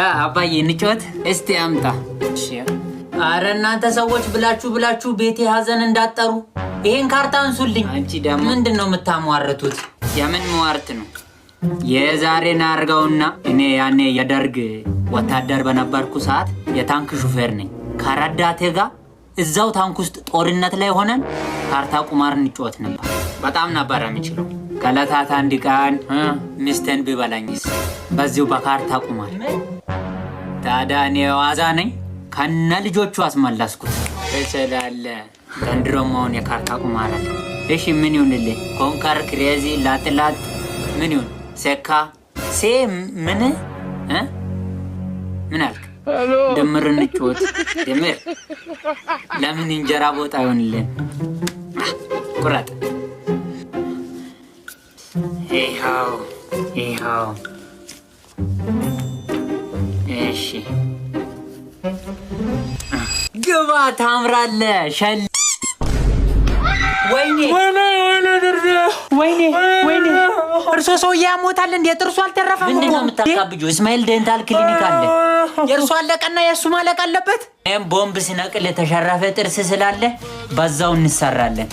አባዬ እንጫወት እስቲ አምጣ። አረ እናንተ ሰዎች ብላችሁ ብላችሁ ቤቴ ሀዘን እንዳጠሩ ይሄን ካርታ አንሱልኝ። አንቺ ደግሞ ምንድን ነው የምታሟርቱት? የምን ሟርት ነው? የዛሬን አርገውና እኔ ያኔ የደርግ ወታደር በነበርኩ ሰዓት የታንክ ሹፌር ነኝ። ከረዳቴ ጋር እዛው ታንክ ውስጥ ጦርነት ላይ ሆነን ካርታ ቁማር እንጫወት ነበር። በጣም ነበር የሚችለው። ከዕለታት አንድ ቀን ሚስቴን ቢበላኝስ በዚሁ በካርታ ቁማር። ታዲያ እኔ ዋዛ ነኝ? ከነ ልጆቹ አስመለስኩት። እችላለሁ። ዘንድሮም አሁን የካርታ ቁማር አለ። እሺ ምን ይሁንልህ? ኮንከር፣ ክሬዚ፣ ላጥላጥ ምን ይሁን? ሴካ ሴ ምን ምን አልክ? ድምር እንጫወት። ድምር ለምን እንጀራ ቦታ ይሆንልን? ቁረጥ። ይኸው ይኸው። እሺ ግባ፣ ታምራለህ። ሸል ወይኔ ወይኔ ወይኔ! እርሶ ሰውዬ ያሞታል እንዴ? ጥርሱ አልተረፈም። ምንድን ነው የምታካብጁ? እስማኤል dental clinic አለ። የእርሱ አለቀና የእሱ ማለቅ አለበት። እኔም ቦምብ ስነቅል የተሸረፈ ጥርስ ስላለ በዛው እንሰራለን።